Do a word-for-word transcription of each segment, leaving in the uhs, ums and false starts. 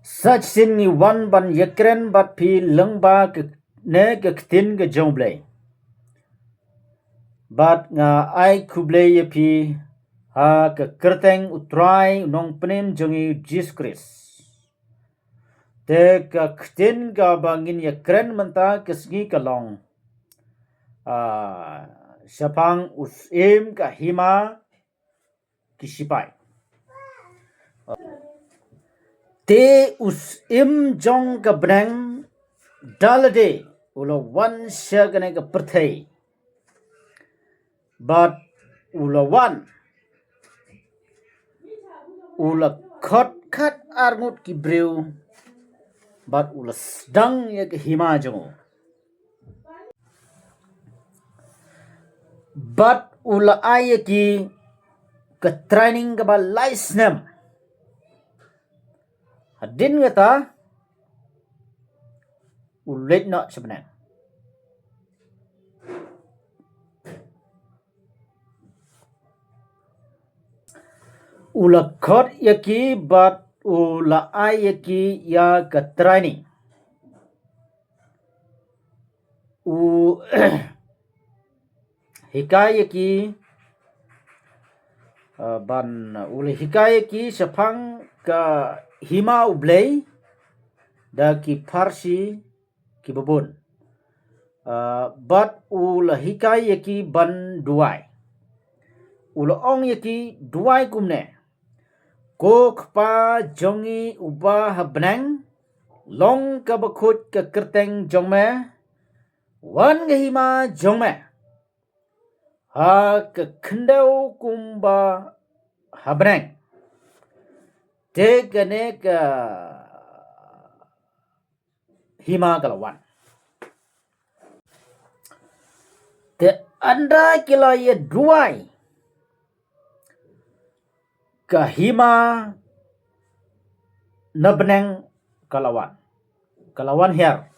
Sa shisien ngi wan ban ïakren bad phi lyngba kane ka ktien ka jong U Blei. Bad nga ai khublei ïa phi ha ka kyrteng U Trai U Nongpynim jong ngi Jisu Khrist. Te ka ktien kaba ngin ïakren mynta ka sngi ka long, ah, shaphang u syiem ka hima ki shipai. Te u syiem jong ka bneng da lade u la wan sha kane ka pyrthei. Bad u la wan, u la khot khatar ngut ki briew, bad u la sdang ïa ka hima jong u. Bad u la ai ïa ki ka training kaba lai snem. Hadien kata u leit noh sha bneng. U la khot ïa ki bad u la ai ïa ki ïa ka training. U hikai ïa ki, uh, ban, u la hikai ïa ki shaphang ka hima U Blei da ki pharshi kiba bun. Uh, bad u la hikai ïa ki ban duwai. U la ong ïa ki, duwai kumne: Ko Kpa jong ngi uba ha bneng, long kaba khuid ka kyrteng jong me, wan ka hima jong me ha ka khyndew kumba ha bneng. Te kane ka hima ka la wan. Te ynda ki la ïa duwai, ka hima na bneng ka la wan, ka la wan hiar.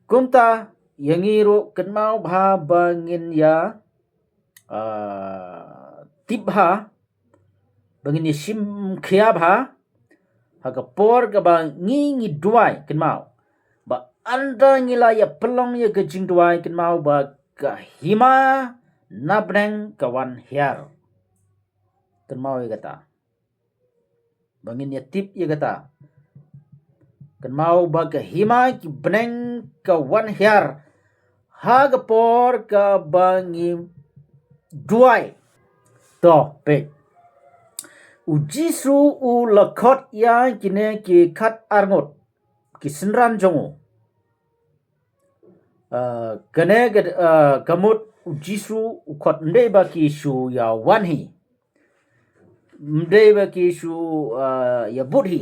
Kumta ïa ngi ruh kynmaw bha ba ngin ïa, ah, tip bha, ba ngin ïa shim khia bha ha ka por kaba ngi ngi duwai. Kynmaw ba ynda ngi la ïa pynlong ïa ka jingduwai, kynmaw ba ka hima na bneng ka wan hiar. Kynmaw ïa kata, ba ngin ïa tip ïa kata. Kynmaw ba ka hima ki bneng ka wan hiar ha ka por kaba ngi duwai. To peit, U Jisu u la khot ïa kine ki khatar ngut ki synran jong u. Uh, kane ka, uh, ka mut U Jisu u khot, ym dei ba ki shu ïa wan hi, ym dei ba ki shu, uh, ïa bud hi,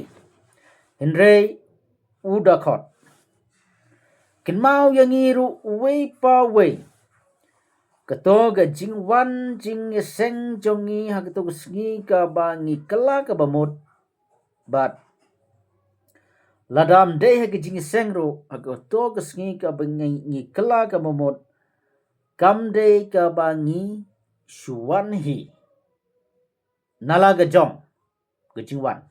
hynrei u da khot. Kynmaw ïa ngi ruh uwei pa uwei, kato ka jingwan jingïaseng jong ngi ha kato ka sngi kaba ngi kylla kaba mut. Bad lada ym dei ha ka jingïaseng ruh, ha kato ka sngi kaba ngi, ngi kylla kaba mut, kam dei kaba ngi shu wan hi na la ka jong ka jingwan,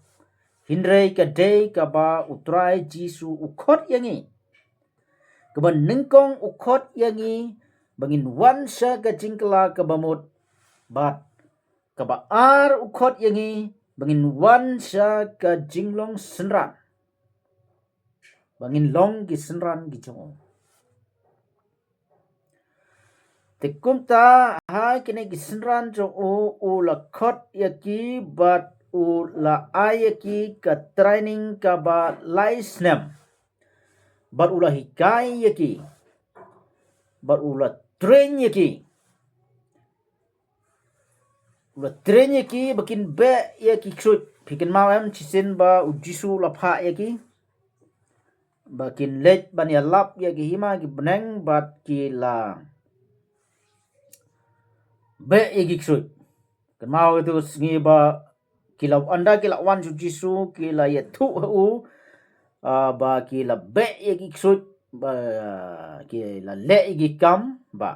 hynrei ka dei kaba U Trai Jisu u khot ïa ngi. Kaba nyngkong u khot ïa ngi ba ngin wan sha ka jingkylla kaba mut, bad kaba ar u khot ïa ngi ba ngin wan sha ka jinglong synran, ba ngin long ki synran ki jong u. Te kumta ha kine ki synran jong u, u la khot ïa ki bad u la ai ïa ki ka training kaba lai snem, bad u la hikai ïa ki, bad u la train ïa ki. U la train ïa ki ba kin beh ïa ki ksuid. Phi kynmaw em, shisien ba U Jisu u la phah ïa ki ba kin leit ban ïalap ïa ki hima ki bneng bad ki la beh ïa ki ksuid. Kynmaw ïa tu sngi ba ki la, ynda ki la wan sha U Jisu, ki la ïathuh ha u, ah, ba ki la beh ïa ki ksuid, ba ki la leh ïa ki kam, ba.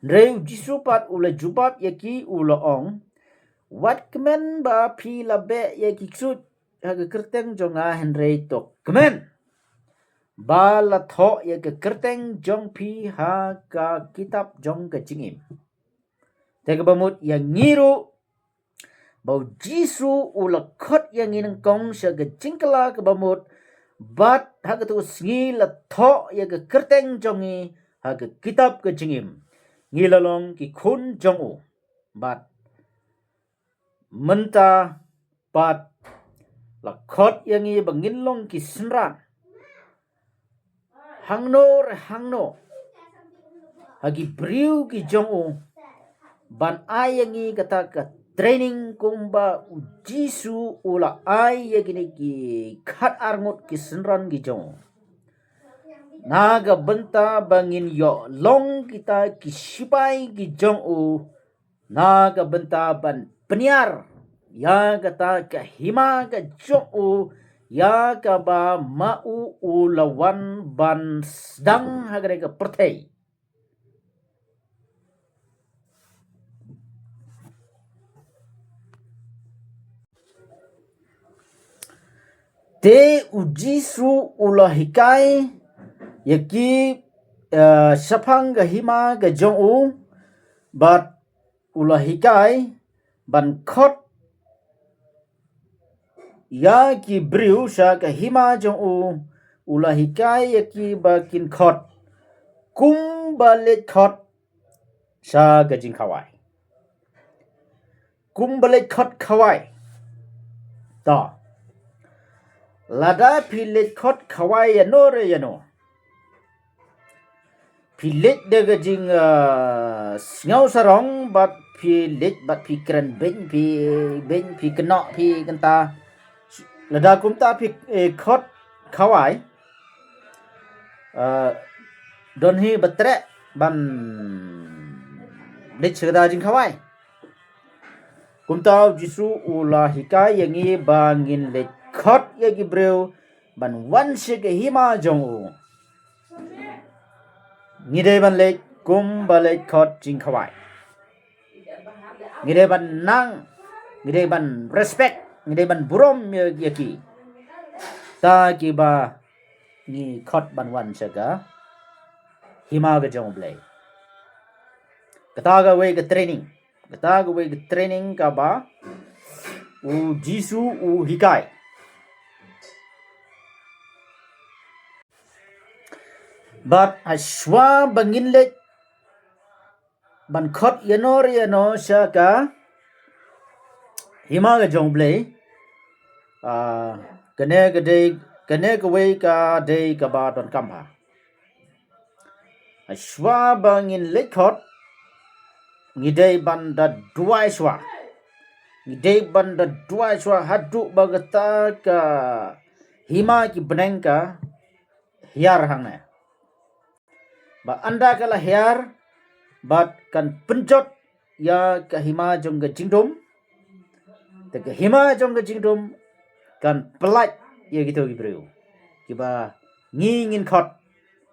Hynrei U Jisu pat u la jubab ïa ki, u la ong, wat kmen ba phi la beh ïa ki ksuid, ha ka kyrteng jong nga, hynrei to kmen ba la thoh ïa ka kyrteng jong phi ha ka kitab jong ka jingim. Te kaba mut ïa ngi ruh, ba U Jisu u la khot ïa ngi nyngkong sha ka jingkylla kaba mut, bad ha katei ka sngi la thoh ïa ka kyrteng jong ngi ha ka kitab ka jingim. Ngi la long ki khun jong u. Bad mynta pat la khot ïa ngi ba ngin long ki synran hangno re hangno ha ki briew ki jong u, ban ai ïa ngi kata ka training kumba U Jisu u la ai ïa kine ki khat arngut ki synran ki jong u. Na ka bynta ba ngin ïoh long kita ki sipai ki jong u, na ka bynta ban pynïar ïa kata ka hima ka jong u, ïa kaba ma u u la wan ban sdang ha kane ka pyrthei. Te U Jisu u la hikai ïa ki, eh, shaphang ka hima ka jong u, bad u la hikai ban khot ïa ki briew sha ka hima jong u, u la hikai ïa ki ba kin khot kumba leit khot sha ka jingkhawai. Kumba leit khot khawai. To. Lada phi leit khot khawai ïano re ïano, phi leit da ka jing, eh, sngew sarong, bad phi leit, bad phi kren beiñ, phi beiñ, phi kynnoh, phi kynta. Lada kumta phi, eh, khot khawai, eh, don hi ba treh ban leit sha ka jingkhawai. Kumta U Jisu u la hikai ïa ngi ba ngin leit khot ïa ki briew ban wan sha ka hima jong u. Ngi dei ban leit kumba leit khot jingkhawai. Ngi dei ban nang, ngi dei ban respect, ngi dei ban burom ïa, ïa ki. Ta kiba ngi khot ban wan sha ka hima ka jong U Blei. Kata kawei ka training. Kata kawei ka training kaba U Jisu u hikai. Bad hashwa ba ngin leit ban khot ïano re ïano sha ka hima ka jong U Blei, ah, kane ka dei, kane kawei ka dei kaba donkam bha. Hashwa ba ngin leit khot, ngi dei ban da duwai shwa. Ngi dei ban da duwai shwa haduh ba kata ka hima ki bneng ka hiar hangne. Ba ynda ka la hiar, bad kan pynjot ïa ka hima jong ka jingdum. Te ka hima jong ka jingdum kan pyllait ïa kito ki briew kiba ngi ngin khot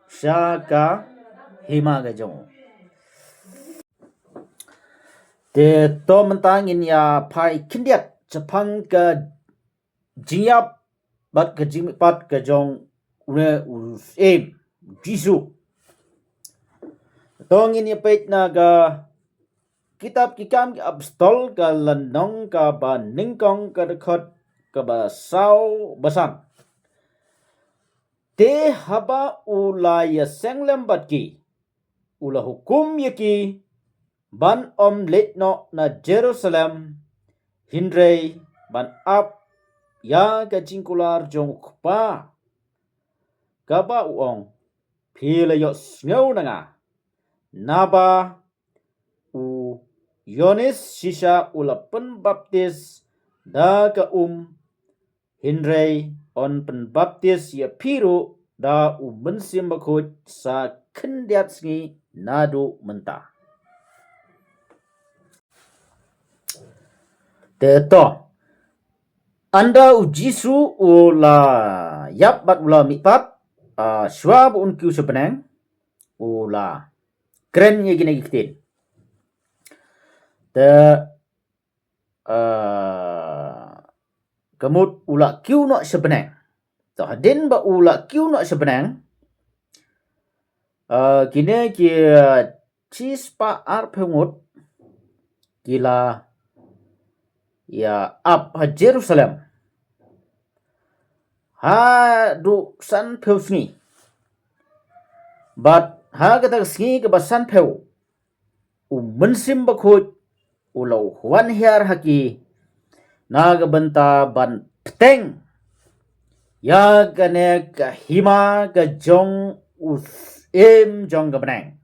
sha ka hima ka jong u. Te to mynta ngin ïa phai khyndiat shaphang ka jingïap bad ka jingmihpat ka jong une u Syiem Jisu. To ngin ïa peit na ka kitab Ki Kam ki Apostol ka lynnong kaba nyngkong ka dkhot kaba saw ba san. Te haba u la ïaseng lem bad ki, u la hukum ïa ki ban ym leit noh na Jerusalem, hynrei ban ap ïa ka jingkular jong U Kpa. Kaba u ong, phi la ïohsngew na nga, naba u Ïoannis shisha u la pynbaptis da ka um, hynrei yn pynbaptis ïa phi ruh da U Mynsiem Bakhuid sa khyndiat sngi naduh mynta. Te to, ynda u Jisu u la ïap bad u la mihpat, ah, shuwa ba un kiew sha bneng, u la kren ïa kine ki ktien. Te, ah, ka mut u la kiew noh sha bneng. To hadien ba u la kiew noh sha bneng, ah, kine ki, ah, shispah arphew ngut ki la ïa ap ha Jerusalem haduh sanphew sngi. Bad ha kata ka sngi kaba sanphew, u Mynsiem Bakhuid u la wan hiar ha ki na ka bynta ban bteng ïa kane ka hima ka jong u Syiem jong ka bneng.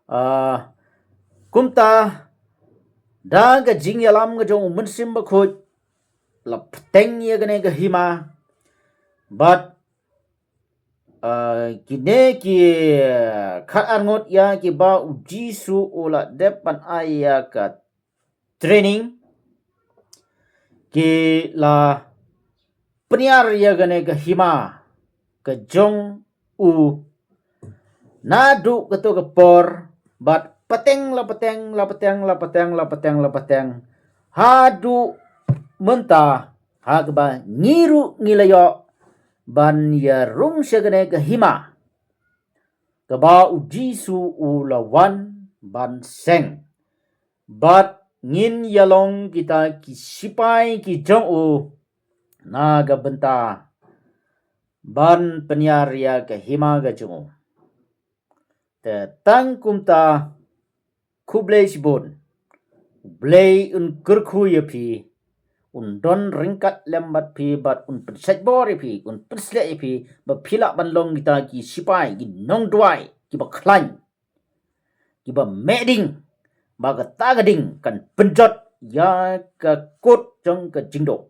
Ah, kumta da ka jingïalam ka jong u Mynsiem Bakhuid la bteng ïa kane ka hima. Bad, ah, kine ki, ah, khatar ngut ïa kiba u Jisu u la dep ban ai ïa ka training, ki la pynïar ïa kane ka hima ka jong u naduh kato ka por, bad pateng la pateng, la pateng, la pateng, la pateng, la pateng, haduh mynta ha kaba ngi ruh ngi la ïoh ban ïa rung sha kane ka hima kaba u Jisu u la wan ban seng. Bad ngin ïa long kita ki sipai ki jong u na ka bynta ban pynïar ïa ka hima ka jong u. Te tang kumta, khublei shibun. U Blei un kyrkhu ïa phi, un don ryngkat lem bad phi, bad un pynshait bor ïa phi, un pynshlur ïa phi, ba phi lah ban long kita ki sipai, ki nongduwai kiba khlaiñ, kiba meh ding, ba kata ka ding kan pynjot ïa ka kut jong ka jingdum.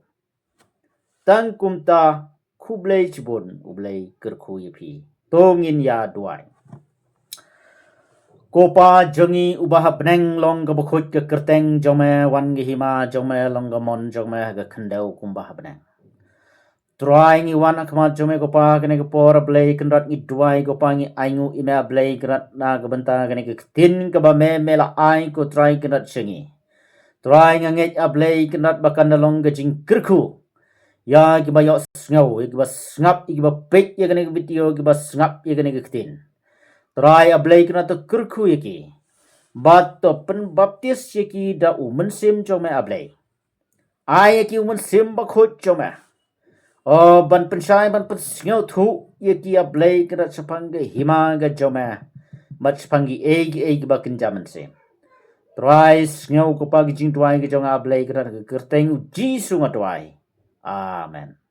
Tang kumta, khublei shibun, U Blei kyrkhu ïa phi. To ngin ïa duwai. Ko Pa jong ngi uba ha bneng, long kaba khuid ka kyrteng jong me, wan ka hima jong me, long ka mon jong me ha ka khyndew kumba ha bneng. Trai, ngi wan ha khmat jong me ko Pa kane ka por, A Blei Kynrad, ngi duwai ko Pa, ngi ainguh ïa me A Blei Kynrad na ka bynta kane ka ktien kaba me, me la ai ko Trai Kynrad sha ngi. Trai, nga ngeit A Blei Kynrad ba kan da long ka jingkyrkhu ïa kiba ïohsngew, ïa kiba sngap, ïa kiba peit ïa kane ka video, kiba sngap ïa kane ka ktien. Trai, A Blei Kynrad, to kyrkhu ïa ki bad to pynbaptis ïa ki da U Mynsiem jong me A Blei. Ai ïa ki U Mynsiem Bakhuid jong me, o, ban pynshai, ban pynsngewthuh ïa ki A Blei Kynrad shaphang ka hima ka jong me, bad shaphang kiei kiei kiba kynja mynsiem. Trai, sngew ko Pa ka jingduwai ka jong nga A Blei Kynrad, ha ka kyrteng U Jisu nga duwai. Amen.